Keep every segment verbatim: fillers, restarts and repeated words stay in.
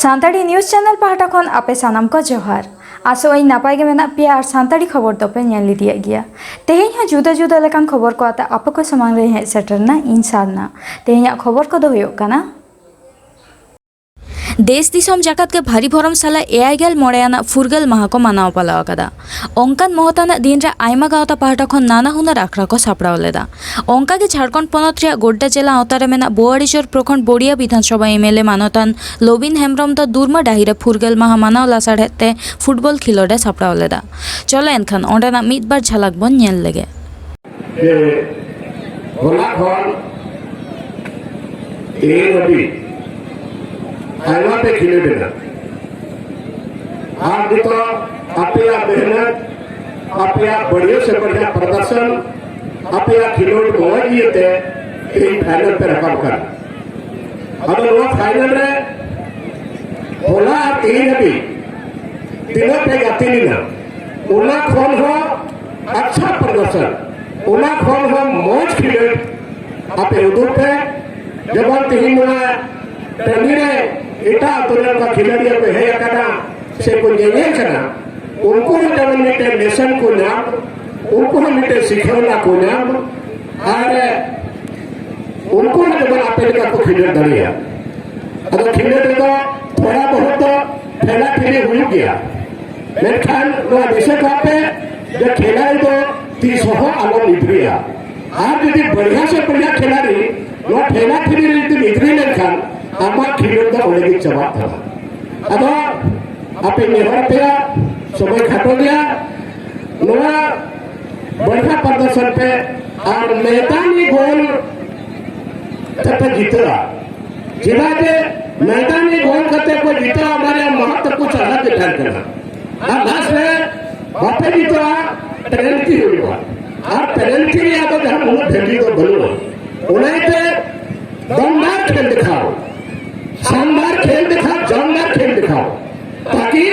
Santali news channel ᱯᱟᱦᱴᱟ ᱠᱷᱚᱱ ᱟᱯᱮ ᱥᱟᱱᱟᱢ ᱠᱚ ᱡᱚᱦᱟᱨ᱾ ᱟᱥᱚᱜ ᱟᱹᱧ ᱱᱟᱯᱟᱭ ᱜᱮ ᱢᱮᱱᱟᱜ ᱯᱮᱭᱟ ᱟᱨ ᱥᱟᱱᱛᱟᱲᱤ ᱠᱷᱚᱵᱚᱨ ᱫᱚᱯᱮ ᱧᱮᱞ ᱤᱫᱤᱭᱮᱫ ᱜᱮᱭᱟ᱾ ᱛᱮᱦᱮᱧ ᱦᱚᱸ ᱡᱩᱫᱟᱹ ᱡᱩᱫᱟᱹ ᱞᱮᱠᱟᱱ ᱠᱷᱚᱵᱚᱨ ᱠᱚ ᱟᱛᱮ ᱟᱯᱮ ᱠᱚ ᱥᱟᱢᱟᱝ ᱨᱮ ᱦᱮᱡ ᱥᱮᱴᱮᱨ ᱮᱱᱟ ᱤᱧ ᱥᱟᱨᱱᱟ᱾ ᱛᱮᱦᱮᱧᱟᱜ ᱠᱷᱚᱵᱚᱨ ᱠᱚᱫᱚ ᱦᱩᱭᱩᱜ ᱠᱟᱱᱟ, ᱫᱮᱥ ᱫᱤᱥᱚᱢ ᱡᱟᱠᱟᱛ ᱜᱮ ᱵᱷᱟᱹᱨᱤ ᱵᱷᱚᱨᱚᱢ ᱥᱟᱞᱟᱜ ᱮᱭᱟᱭ ᱜᱮᱞ ᱢᱚᱬᱮ ᱟᱱᱟᱜ ᱯᱷᱩᱨᱜᱟᱹᱞ ᱢᱟᱦᱟ ᱠᱚ ᱢᱟᱱᱟᱣ ᱯᱟᱞᱟᱣ ᱟᱠᱟᱫᱟ᱾ ᱚᱱᱠᱟᱱ ᱢᱚᱦᱚᱛ ᱟᱱᱟᱜ ᱫᱤᱱ ᱨᱮ ᱟᱭᱢᱟ ᱜᱟᱶᱛᱟ ᱯᱟᱦᱴᱟ ᱠᱷᱚᱱ ᱱᱟᱱᱟ ᱦᱩᱱᱟᱹᱨ ᱟᱠᱷᱲᱟ ᱠᱚ ᱥᱟᱯᱲᱟᱣ ᱞᱮᱫᱟ᱾ ᱚᱱᱠᱟ ᱜᱮ ᱡᱷᱟᱲᱠᱷᱚᱸᱰ ᱯᱚᱱᱚᱛ ᱨᱮᱭᱟᱜ ᱜᱳᱰᱰᱟ ᱡᱮᱞᱟ ᱟᱣᱛᱟ ᱨᱮ ᱢᱮᱱᱟᱜ ᱵᱳᱣᱟᱲᱤᱪᱚᱨ ᱯᱨᱚᱠᱷᱚᱸᱰ ᱵᱳᱲᱤᱭᱟ ᱵᱤᱫᱷᱟᱱ ᱥᱚᱵᱷᱟ ᱮᱢ ᱮᱞ ᱮ ᱢᱟᱱᱚᱛᱟᱱ ᱞᱚᱵᱤᱱ ᱦᱮᱢᱵᱨᱚᱢ ᱫᱚ ᱫᱩᱨᱢᱟ ᱰᱟᱹᱦᱤ ᱨᱮ ᱯᱷᱩᱨᱜᱟᱹᱞ ᱢᱟᱦᱟ ᱢᱟᱱᱟᱣ ᱞᱟᱥᱟᱲᱦᱮᱫ ᱛᱮ ᱯᱷᱩᱴᱵᱚᱞ ᱠᱷᱮᱞᱳᱰ ᱮ ᱥᱟᱯᱲᱟᱣ ᱞᱮᱫᱟ᱾ ᱪᱚᱞᱚ ᱮᱱᱠᱷᱟᱱ ᱚᱸᱰᱮᱱᱟᱜ ᱢᱤᱫ ᱵᱟᱨ ᱡᱷᱟᱞᱟᱠ ᱵᱚᱱ ᱧᱮᱞ ᱞᱮᱜᱮ᱾ ᱡᱮ ᱦᱚᱞᱟ ᱠᱷᱚᱱ ᱛᱮᱦᱮᱧ ᱦᱟᱹᱵᱤᱡ ᱟᱭᱢᱟ ᱯᱮ ᱠᱷᱮᱞᱳᱰ ᱮᱱᱟ᱾ ᱟᱨ ᱱᱤᱛᱚᱜ ᱟᱯᱮᱭᱟᱜ ᱢᱮᱦᱱᱚᱛ, ᱟᱯᱮᱭᱟᱜ ᱵᱟᱹᱲᱤᱭᱟᱹ ᱥᱮ ᱵᱟᱹᱲᱤᱭᱟᱹ ᱯᱨᱚᱫᱚᱨᱥᱚᱱ, ᱟᱯᱮᱭᱟᱜ ᱠᱷᱮᱞᱳᱰ ᱢᱚᱡᱽ ᱤᱭᱟᱹᱛᱮ ᱛᱮᱦᱮᱧ ᱯᱷᱟᱭᱱᱟᱞ ᱯᱮ ᱨᱟᱠᱟᱵ ᱠᱟᱱᱟ᱾ ᱟᱫᱚ ᱱᱚᱣᱟ ᱯᱷᱟᱭᱱᱟᱞ ᱨᱮ ᱦᱚᱞᱟ ᱟᱨ ᱛᱮᱦᱮᱧ ᱦᱟᱹᱵᱤᱡ ᱛᱤᱱᱟᱹᱜ ᱯᱮ ᱜᱟᱛᱮ ᱞᱮᱱᱟ, ᱚᱱᱟ ᱠᱷᱚᱱ ᱦᱚᱸ ᱟᱪᱪᱷᱟ ᱯᱨᱚᱫᱚᱨᱥᱚᱱ, ᱚᱱᱟ ᱠᱷᱚᱱ ᱦᱚᱸ ᱢᱚᱡᱽ ᱠᱷᱮᱞᱳᱰ ᱟᱯᱮ ᱩᱫᱩᱜ ᱯᱮ᱾ ᱡᱮᱢᱚᱱ ᱛᱮᱦᱮᱧ ᱱᱚᱣᱟ ᱴᱟᱺᱰᱤ ᱨᱮ ᱮᱴᱟᱜ ᱟᱹᱛᱩ ᱨᱮᱱ ᱚᱱᱠᱟ ᱠᱷᱮᱞᱳᱰᱤᱭᱟᱹ ᱠᱚ ᱦᱮᱡ ᱟᱠᱟᱱᱟ ᱥᱮ ᱠᱚ ᱧᱮᱧᱮᱞ ᱠᱟᱱᱟ, ᱩᱱᱠᱩ ᱦᱚᱸ ᱡᱮᱢᱚᱱ ᱢᱤᱫᱴᱮᱱ ᱞᱮᱥᱚᱱ ᱠᱚ ᱧᱟᱢ, ᱩᱱᱠᱩ ᱦᱚᱸ ᱢᱤᱫᱴᱮᱱ ᱥᱤᱠᱷᱟᱹᱣᱱᱟ ᱠᱚ ᱧᱟᱢ, ᱟᱨ ᱩᱱᱠᱩ ᱦᱚᱸ ᱡᱮᱢᱚᱱ ᱟᱯᱮ ᱞᱮᱠᱟ ᱠᱚ ᱠᱷᱮᱞᱳᱰ ᱫᱟᱲᱮᱭᱟᱜ᱾ ᱟᱫᱚ ᱠᱷᱮᱞᱳᱰ ᱨᱮᱫᱚ ᱛᱷᱚᱲᱟ ᱵᱚᱦᱩᱛ ᱫᱚ ᱴᱷᱮᱞᱟ ᱴᱷᱤᱞᱤ ᱦᱩᱭᱩᱜ ᱜᱮᱭᱟ, ᱢᱮᱱᱠᱷᱟᱱ ᱱᱚᱣᱟ ᱫᱤᱥᱟᱹ ᱠᱟᱜ ᱯᱮ ᱡᱮ ᱠᱷᱮᱞᱟ ᱫᱚ ᱛᱤᱥ ᱦᱚᱸ ᱟᱞᱚᱢ ᱤᱫᱤᱭᱟ᱾ ᱟᱨ ᱡᱩᱫᱤ ᱵᱟᱹᱲᱤᱭᱟ ᱥᱮ ᱵᱟᱹᱲᱤᱭᱟ ᱠᱷᱮᱞᱟᱲᱤ ᱱᱚᱣᱟ ᱴᱷᱮᱞᱟ ᱴᱷᱤᱞᱤ ᱨᱮ ᱡᱩᱫᱤᱢ ᱤᱫᱤ ᱞᱮᱱᱠᱷᱟᱱ ᱟᱢᱟᱜ ᱠᱷᱮᱞᱳᱰ ᱫᱚ ᱚᱸᱰᱮ ᱜᱮ ᱪᱟᱵᱟᱜ ᱛᱟᱢᱟ᱾ ᱟᱫᱚ ᱟᱯᱮ ᱱᱮᱦᱚᱨ ᱟᱯᱮᱭᱟ, ᱥᱚᱢᱚᱭ ᱠᱷᱟᱴᱚ ᱜᱮᱭᱟ, ᱱᱚᱣᱟ ᱵᱟᱹᱲᱤᱭᱟ ᱯᱨᱚᱫᱚᱨᱥᱚᱱ ᱯᱮ ᱟᱨ ᱢᱚᱭᱫᱟᱱᱤ ᱜᱳᱞ ᱛᱮᱯᱮ ᱡᱤᱛᱟᱹᱜᱼᱟ᱾ ᱪᱮᱫᱟᱜ ᱡᱮ ᱢᱚᱭᱫᱟᱱᱤ ᱜᱳᱞ ᱠᱟᱛᱮ ᱠᱚ ᱡᱤᱛᱟᱹᱜᱼᱟ, ᱚᱱᱟ ᱨᱮᱭᱟᱜ ᱢᱚᱦᱚᱛ ᱛᱟᱠᱚ ᱪᱟᱞᱟᱜ ᱜᱮ ᱛᱟᱦᱮᱸ ᱠᱟᱱᱟ᱾ ᱟᱨ ᱞᱟᱥᱴ ᱨᱮ ᱵᱟᱯᱮ ᱡᱤᱛᱟᱹᱜᱼᱟ, ᱯᱮᱱᱟᱞᱴᱤ ᱦᱩᱭᱩᱜᱼᱟ᱾ ᱟᱨ ᱯᱮᱱᱟᱞᱴᱤ ᱨᱮᱭᱟᱜ ᱫᱚ ᱡᱟᱦᱟᱸ ᱩᱱᱟᱹᱜ ᱵᱷᱮᱞᱤᱭᱩ ᱫᱚ ᱵᱟᱹᱱᱩᱜᱼᱟ, ᱚᱱᱟ ᱤᱭᱟᱹᱛᱮ ᱫᱚᱢᱫᱟᱨ ᱠᱷᱮᱞ ᱫᱮᱠᱷᱟᱣ, ᱥᱟᱱᱫᱟᱨ ᱠᱷᱮᱞ ᱫᱮᱠᱷᱟᱣ, ᱡᱟᱱᱫᱟᱨ ᱠᱷᱮᱞ ᱫᱮᱠᱷᱟᱣ, ᱛᱟᱠᱤ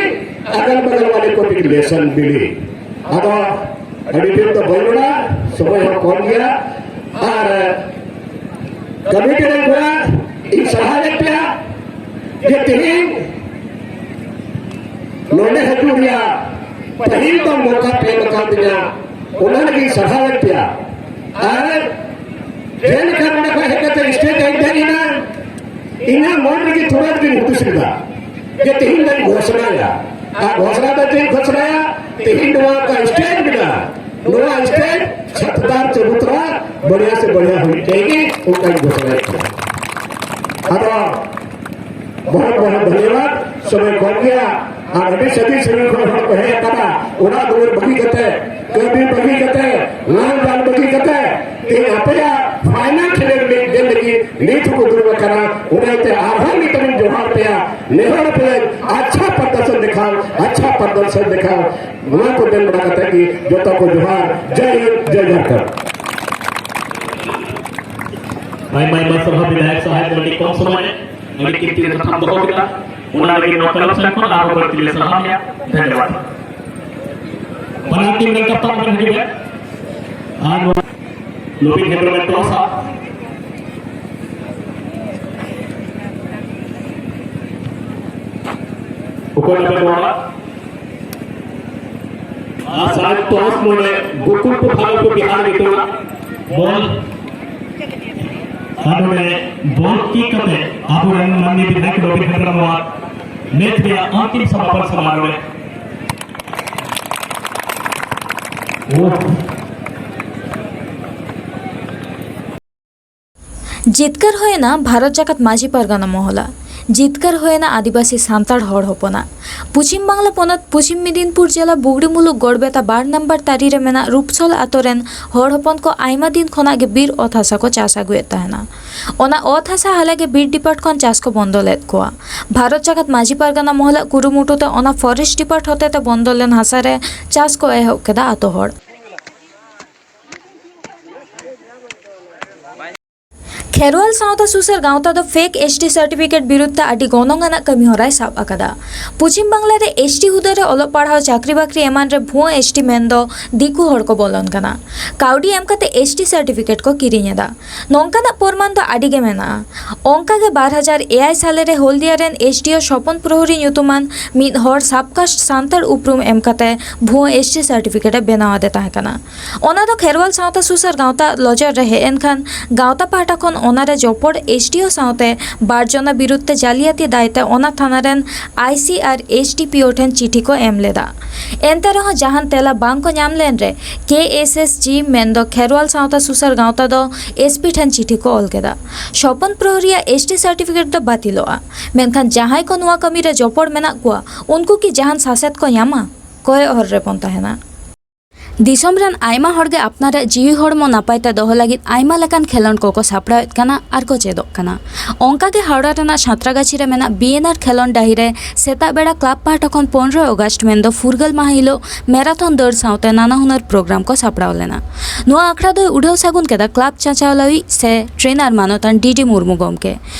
ᱟᱜᱟᱞ ᱵᱟᱜᱟᱞ ᱣᱟᱞᱮ ᱠᱚ ᱵᱷᱤ ᱞᱮᱥᱚᱱ ᱢᱤᱞᱮ᱾ ᱟᱫᱚ ᱟᱹᱰᱤ ᱰᱷᱮᱨ ᱫᱚ ᱵᱟᱹᱧ ᱨᱚᱲᱟ, ᱥᱚᱢᱚᱭ ᱦᱚᱸ ᱠᱚᱢ ᱜᱮᱭᱟ᱾ ᱟᱨ ᱠᱚᱢᱤᱴᱤ ᱨᱮᱱ ᱠᱚᱲᱟ, ᱤᱧ ᱥᱟᱨᱦᱟᱣᱮᱫ ᱯᱮᱭᱟ᱾ ᱡᱮ ᱛᱮᱦᱮᱧ ᱱᱚᱰᱮ ᱦᱤᱡᱩᱜ ᱨᱮᱭᱟᱜ ᱯᱟᱹᱦᱤᱞ ᱫᱚ ᱢᱚᱠᱟ ᱯᱮ ᱮᱢ ᱟᱠᱟᱫ ᱞᱤᱧᱟ, ᱚᱱᱟ ᱞᱟᱹᱜᱤᱫ ᱥᱟᱨᱦᱟᱣᱮᱫ ᱯᱮᱭᱟ᱾ ᱟᱨ ᱡᱮᱞᱮᱠᱟ ᱱᱚᱰᱮ ᱠᱷᱚᱱ ᱦᱮᱡ ᱠᱟᱛᱮ ᱥᱴᱮᱡ ᱨᱮᱧ ᱫᱮᱡ ᱮᱱᱟ, ᱤᱧᱟᱹᱜ ᱢᱚᱱ ᱨᱮᱜᱮ ᱛᱩᱨᱟᱹᱛ ᱜᱤᱧ ᱦᱩᱫᱤᱥ ᱠᱮᱫᱟ ᱡᱮ ᱛᱮᱦᱮᱧ ᱫᱚᱧ ᱜᱷᱳᱥᱱᱟᱭᱟ᱾ ᱟᱨ ᱜᱷᱳᱥᱱᱟ ᱫᱚ ᱪᱮᱫ ᱜᱷᱳᱥᱱᱟᱭᱟ? ᱛᱮᱦᱮᱧ ᱱᱚᱣᱟ ᱚᱠᱟ ᱥᱴᱮᱡ ᱢᱮᱱᱟᱜᱼᱟ, ᱱᱚᱣᱟ ᱥᱴᱮᱡ ᱪᱷᱟᱛᱫᱟᱨ ᱪᱟᱵᱩᱛᱨᱟ ᱵᱟᱲᱤᱭᱟ ᱥᱮ ᱵᱟᱲᱤᱭᱟ ᱦᱩᱭᱩᱜ ᱛᱮᱜᱮ ᱚᱱᱠᱟᱧ ᱜᱷᱳᱥᱱᱟᱭᱮᱫ ᱠᱟᱱᱟ᱾ ᱟᱫᱚ ᱵᱚᱦᱚᱛ ᱵᱚᱦᱚᱛ ᱫᱷᱚᱱᱭᱚᱵᱟᱫ, ᱥᱚᱢᱚᱭ ᱠᱚᱢ ᱜᱮᱭᱟ᱾ ᱟᱨ ᱟᱹᱰᱤ ᱥᱟᱺᱜᱤᱧ ᱥᱟᱺᱜᱤᱧ ᱠᱷᱚᱱ ᱦᱚᱲ ᱠᱚ ᱦᱮᱡ ᱟᱠᱟᱱᱟ, ᱚᱲᱟᱜ ᱫᱩᱣᱟᱹᱨ ᱵᱟᱹᱜᱤ ᱠᱟᱛᱮ, ᱠᱟᱹᱢᱤ ᱵᱟᱹᱜᱤ ᱠᱟᱛᱮ, ᱞᱟᱝ ᱵᱟᱝ ᱵᱟᱹᱜᱤ ᱠᱟᱛᱮ, ᱛᱮᱦᱮᱧ ᱟᱯᱮᱭᱟᱜ ᱯᱷᱟᱭᱱᱟᱞ ᱠᱷᱮᱞᱳᱰ ᱢᱤᱫ ᱧᱮᱞ ᱞᱟᱹᱜᱤᱫ ᱱᱤᱛ ᱦᱚᱸᱠᱚ ᱫᱩᱲᱩᱵ ᱟᱠᱟᱱᱟ᱾ ᱚᱱᱟᱛᱮ ᱟᱨᱦᱚᱸ ᱢᱤᱫᱴᱟᱝ ᱤᱧ ᱡᱚᱦᱟᱨ ᱯᱮᱭᱟ, ᱱᱮᱦᱚᱨ ᱯᱮᱭᱟ, ᱟᱪᱪᱷᱟ ᱯᱨᱚᱫᱚᱨᱥᱚᱱ ᱫᱮᱠᱷᱟᱣ, ᱟᱪᱪᱷᱟ ᱯᱨᱚᱫᱚᱨᱥᱚᱱ ᱫᱮᱠᱷᱟᱣ᱾ ᱱᱚᱣᱟ ᱠᱚ ᱢᱮᱱ ᱵᱟᱲᱟ ᱠᱟᱛᱮ ᱜᱮ ᱡᱚᱛᱚ ᱠᱚ ᱡᱚᱦᱟᱨ, ᱡᱟᱭ ᱦᱤᱱᱫ, ᱡᱟᱭ ᱡᱷᱟᱨᱠᱷᱚᱸᱰ᱾ ᱟᱭᱢᱟ ᱟᱭᱢᱟ ᱥᱟᱨᱦᱟᱣ ᱵᱤᱫᱷᱟᱭᱚᱠ ᱥᱟᱦᱮᱵ, ᱟᱹᱰᱤ ᱠᱚᱢ ᱥᱚᱢᱚᱭ ᱟᱹᱰᱤ ᱠᱤᱢᱛᱤ ᱠᱟᱛᱷᱟᱢ ᱫᱚᱦᱚ ᱠᱮᱫᱟ, ᱚᱱᱟ ᱞᱟᱹᱜᱤᱫ ᱱᱚᱣᱟ ᱠᱞᱟᱵᱽ ᱥᱮᱫ ᱠᱷᱚᱱ ᱟᱨᱦᱚᱸ ᱵᱟᱹᱲᱛᱤ ᱞᱮ ᱥᱟᱨᱦᱟᱣ ᱢᱮᱭᱟ᱾ ᱫᱷᱚᱱᱭᱚᱵᱟᱫ᱾ ᱵᱟᱱᱟᱨ ᱴᱤᱢ ᱨᱮᱱ ᱠᱟᱯᱴᱟᱱ ᱵᱮᱱ ᱦᱤᱡᱩᱜ ᱵᱮᱱ᱾ ᱟᱨ ᱱᱚᱣᱟ ᱞᱩᱵᱤᱱ ᱦᱮᱢᱵᱨᱚᱢ ᱮ ᱴᱚᱥᱟ᱾ ᱚᱠᱚᱭ ᱱᱟᱢᱵᱟᱨ ᱱᱚᱣᱟ? ᱟᱨ ᱥᱟᱭᱮᱫ ᱴᱚᱥ ᱱᱚᱰᱮ ᱜᱳᱠᱩᱞᱯᱩᱨ ᱵᱷᱟᱜᱚᱞᱯᱩᱨ ᱵᱤᱦᱟᱨ ᱧᱩᱛᱩᱢ ᱨᱮᱱᱟᱜ ᱵᱚᱞ᱾ ᱟᱨ ᱱᱚᱰᱮ ᱵᱚᱞ ᱠᱤᱠ ᱠᱟᱛᱮ ᱟᱵᱚᱨᱮᱱ ᱢᱟᱱᱱᱤᱭᱚ ᱵᱤᱫᱷᱟᱭᱚᱠ ᱨᱚᱵᱤᱱ ᱦᱮᱢᱵᱨᱚᱢ ᱱᱚᱣᱟ ᱢᱮᱪ ᱨᱮᱭᱟᱜ ᱚᱱᱛᱤᱢ ᱥᱚᱢᱟᱯᱚᱱ ᱥᱚᱢᱟᱨᱳᱦ ᱨᱮ᱾ ᱳᱦ᱾ ᱡᱤᱛᱠᱟᱹᱨ ᱦᱩᱭᱮᱱᱟ ᱵᱷᱟᱨᱚᱛ ᱡᱟᱠᱟᱛ ᱢᱟᱹᱡᱷᱤ ᱯᱟᱨᱜᱟᱱᱟ ᱢᱚᱦᱚᱞᱟᱜ᱾ ᱡᱤᱛᱠᱟᱹᱨ ᱦᱩᱭᱮᱱᱟ ᱟᱹᱫᱤᱵᱟᱹᱥᱤ ᱥᱟᱱᱛᱟᱲ ᱦᱚᱲ ᱦᱚᱯᱚᱱᱟᱜ᱾ ᱯᱚᱪᱷᱤᱢ ᱵᱟᱝᱞᱟ ᱯᱚᱱᱚᱛ ᱯᱚᱪᱷᱤᱢ ᱢᱮᱫᱤᱱᱯᱩᱨ ᱡᱮᱞᱟ ᱵᱩᱜᱲᱤ ᱢᱩᱞᱩᱠ ᱜᱚᱲᱵᱮᱛᱟ ᱵᱟᱨ ᱱᱟᱢᱵᱟᱨ ᱛᱟᱹᱨᱤ ᱨᱮ ᱢᱮᱱᱟᱜ ᱨᱩᱯᱥᱚᱞ ᱟᱛᱳ ᱨᱮᱱ ᱦᱚᱲ ᱦᱚᱯᱚᱱ ᱠᱚ ᱟᱭᱢᱟ ᱫᱤᱱ ᱠᱷᱚᱱᱟᱜ ᱜᱮ ᱵᱤᱨ ᱚᱛ ᱦᱟᱥᱟ ᱠᱚ ᱪᱟᱥ ᱟᱹᱜᱩᱭᱮᱫ ᱛᱟᱦᱮᱱᱟ᱾ ᱚᱱᱟ ᱚᱛ ᱦᱟᱥᱟ ᱦᱟᱞᱮ ᱜᱮ ᱵᱤᱨ ᱰᱤᱯᱟᱨᱴ ᱠᱷᱚᱱ ᱪᱟᱥ ᱠᱚ ᱵᱚᱱᱫᱚ ᱞᱮᱫ ᱠᱚᱣᱟ᱾ ᱵᱷᱟᱨᱚᱛ ᱡᱟᱠᱟᱛ ᱢᱟᱹᱡᱷᱤ ᱯᱟᱨᱜᱟᱱᱟ ᱢᱚᱦᱚᱞᱟᱜ ᱠᱩᱨᱩᱢᱩᱴᱩ ᱛᱮ ᱚᱱᱟ ᱯᱷᱚᱨᱮᱥᱴ ᱰᱤᱯᱟᱨᱴ ᱦᱚᱛᱮᱛᱮ ᱵᱚᱱᱫᱚ ᱞᱮᱱ ᱦᱟᱥᱟ ᱨᱮ ᱪᱟᱥ ᱠᱚ ᱮᱦᱚᱵ ᱠᱮᱫᱟ ᱟᱛᱳ ᱦᱚᱲ᱾ ᱠᱷᱮᱨᱣᱟᱞ ᱥᱟᱶᱛᱟ ᱥᱩᱥᱟᱹᱨ ᱜᱟᱶᱛᱟ ᱫᱚ ᱯᱷᱮᱠ ᱮᱥ ᱴᱤ ᱥᱟᱨᱴᱤᱯᱷᱤᱠᱮᱴ ᱵᱤᱨᱩᱫᱷ ᱛᱮ ᱟᱹᱰᱤ ᱜᱚᱱᱚᱝ ᱟᱱᱟᱜ ᱠᱟᱹᱢᱤ ᱦᱚᱨᱟᱭ ᱥᱟᱵ ᱟᱠᱟᱫᱟ᱾ ᱯᱚᱪᱷᱤᱢ ᱵᱟᱝᱞᱟ ᱨᱮ ᱮᱥ ᱴᱤ ᱦᱩᱫᱟᱹ ᱨᱮ ᱚᱞᱚᱜ ᱯᱟᱲᱦᱟᱣ, ᱪᱟᱹᱠᱨᱤ ᱵᱟᱹᱠᱨᱤ ᱮᱢᱟᱱ ᱨᱮ ᱵᱷᱩᱣᱟᱹ ᱮᱥ ᱴᱤ ᱢᱮᱱᱫᱚ ᱫᱤᱠᱩ ᱦᱚᱲ ᱠᱚ ᱵᱚᱞᱚᱱ ᱠᱟᱱᱟ᱾ ᱠᱟᱹᱣᱰᱤ ᱮᱢ ᱠᱟᱛᱮ ᱮᱥ ᱴᱤ ᱥᱟᱨᱴᱤᱯᱷᱤᱠᱮᱴ ᱠᱚ ᱠᱤᱨᱤᱧ ᱮᱫᱟ᱾ ᱱᱚᱝᱠᱟᱱᱟᱜ ᱯᱚᱨᱢᱟᱱ ᱫᱚ ᱟᱹᱰᱤ ᱜᱮ ᱢᱮᱱᱟᱜᱼᱟ᱾ ᱚᱱᱠᱟ ᱜᱮ ᱵᱟᱨ ᱦᱟᱡᱟᱨ ᱮᱭᱟᱭ ᱥᱟᱞᱮ ᱨᱮ ᱦᱚᱞᱫᱤᱭᱟ ᱨᱮᱱ ᱮᱥ ᱰᱤ ᱳ ᱥᱚᱯᱚᱱ ᱯᱨᱚᱦᱚᱨᱤ ᱧᱩᱛᱩᱢᱟᱱ ᱢᱤᱫ ᱦᱚᱲ ᱥᱟᱵᱠᱟᱥᱴ ᱥᱟᱱᱛᱟᱲ ᱩᱯᱨᱩᱢ ᱮᱢ ᱠᱟᱛᱮ ᱵᱷᱩᱣᱟᱹ ᱮᱥ ᱴᱤ ᱥᱟᱨᱴᱤᱯᱷᱤᱠᱮᱴ ᱮ ᱵᱮᱱᱟᱣ ᱟᱫᱮ ᱛᱟᱦᱮᱸ ᱠᱟᱱᱟ᱾ ᱚᱱᱟ ᱫᱚ ᱠᱷᱮᱨᱣᱟᱞ ᱥᱟᱶᱛᱟ ᱥᱩᱥᱟᱹᱨ ᱜᱟᱶᱛᱟ ᱞᱚᱡᱚᱨ ᱨᱮ ᱦᱮᱡ ᱮᱱ ᱠᱷᱟᱱ ᱜᱟᱶᱛᱟ ᱯᱟᱦᱴᱟ ᱠᱷᱚᱱ ᱚᱱᱟ ᱨᱮ ᱡᱚᱯᱚᱲ ᱮᱥ ᱰᱤ ᱳ ᱥᱟᱶᱛᱮ ᱵᱟᱨ ᱡᱚᱱᱟ ᱵᱤᱨᱩᱫᱷ ᱛᱮ ᱡᱟᱹᱞᱤᱭᱟᱹᱛᱤ ᱫᱟᱭ ᱛᱮ ᱚᱱᱟ ᱛᱷᱟᱱᱟ ᱨᱮᱱ ᱟᱭ ᱥᱤ ᱟᱨ ᱮᱥ ᱰᱤ ᱯᱤ ᱳ ᱴᱷᱮᱱ ᱪᱤᱴᱷᱤ ᱠᱚ ᱮᱢ ᱞᱮᱫᱟ᱾ ᱮᱱᱛᱮ ᱨᱮᱦᱚᱸ ᱡᱟᱦᱟᱱ ᱛᱮᱞᱟ ᱵᱟᱝ ᱠᱚ ᱧᱟᱢ ᱞᱮᱱ ᱨᱮ ᱠᱮ ᱮᱥ ᱮᱥ ᱡᱤ ᱢᱮᱱᱫᱚ ᱠᱷᱮᱨᱣᱟᱞ ᱥᱟᱶᱛᱟ ᱥᱩᱥᱟᱹᱨ ᱜᱟᱶᱛᱟ ᱫᱚ ᱮᱥ ᱯᱤ ᱴᱷᱮᱱ ᱪᱤᱴᱷᱤ ᱠᱚ ᱚᱞ ᱠᱮᱫᱟ᱾ ᱥᱚᱯᱚᱱ ᱯᱨᱚᱦᱚᱨᱤᱭᱟᱜ ᱮᱥ ᱴᱤ ᱥᱟᱨᱴᱤᱯᱷᱤᱠᱮᱴ ᱫᱚ ᱵᱟᱹᱛᱤᱞᱚᱜᱼᱟ, ᱢᱮᱱᱠᱷᱟᱱ ᱡᱟᱦᱟᱸᱭ ᱠᱚ ᱱᱚᱣᱟ ᱠᱟᱹᱢᱤ ᱨᱮ ᱡᱚᱯᱚᱲ ᱢᱮᱱᱟᱜ ᱠᱚᱣᱟ, ᱩᱱᱠᱩ ᱠᱤ ᱡᱟᱦᱟᱱ ᱥᱟᱥᱮᱛ ᱠᱚ ᱧᱟᱢᱟ? ᱠᱚᱭᱚᱜ ᱦᱚᱨ ᱨᱮᱵᱚᱱ ᱛᱟᱦᱮᱱᱟ᱾ ᱫᱤᱥᱚᱢ ᱨᱮᱱ ᱟᱭᱢᱟ ᱦᱚᱲ ᱜᱮ ᱟᱯᱱᱟᱨᱟᱜ ᱡᱤᱣᱤ ᱦᱚᱲᱢᱚ ᱱᱟᱯᱟᱭ ᱛᱮ ᱫᱚᱦᱚ ᱞᱟᱹᱜᱤᱫ ᱟᱭᱢᱟ ᱞᱮᱠᱟᱱ ᱠᱷᱮᱞᱳᱸᱰ ᱠᱚᱠᱚ ᱥᱟᱯᱲᱟᱣᱮᱫ ᱠᱟᱱᱟ ᱟᱨ ᱠᱚ ᱪᱮᱫᱚᱜ ᱠᱟᱱᱟ᱾ ᱚᱱᱠᱟ ᱜᱮ ᱦᱟᱣᱲᱟ ᱨᱮᱱᱟᱜ ᱥᱟᱸᱛᱨᱟᱜᱟᱪᱷᱤ ᱨᱮ ᱢᱮᱱᱟᱜ ᱵᱤ ᱮᱱ ᱟᱨ ᱠᱷᱮᱞᱳᱸᱰ ᱰᱟᱹᱦᱤ ᱨᱮ ᱥᱮᱛᱟᱜ ᱵᱮᱲᱟ ᱠᱞᱟᱵᱽ ᱯᱟᱦᱴᱟ ᱠᱷᱚᱱ ᱯᱚᱱᱨᱚᱭ ᱚᱜᱟᱥᱴ ᱢᱮᱱᱫᱚ ᱯᱷᱩᱨᱜᱟᱹᱞ ᱢᱟᱦᱟ ᱦᱤᱞᱳᱜ ᱢᱮᱨᱟᱛᱷᱚᱱ ᱫᱟᱹᱲ ᱥᱟᱶᱛᱮ ᱱᱟᱱᱟ ᱦᱩᱱᱟᱹᱨ ᱯᱨᱳᱜᱨᱟᱢ ᱠᱚ ᱥᱟᱯᱲᱟᱣ ᱞᱮᱱᱟ᱾ ᱱᱚᱣᱟ ᱟᱠᱷᱲᱟ ᱫᱚᱭ ᱩᱰᱷᱟᱹᱣ ᱥᱟᱹᱜᱩᱱ ᱠᱮᱫᱟ ᱠᱞᱟᱵᱽ ᱪᱟᱪᱟᱞᱟᱣᱤᱡ ᱥᱮ ᱴᱨᱮᱱᱟᱨ ᱢᱟᱱᱚᱛᱟᱱ ᱰᱤ ᱰᱤ ᱢᱩᱨᱢᱩ ᱜᱚᱢᱠᱮ᱾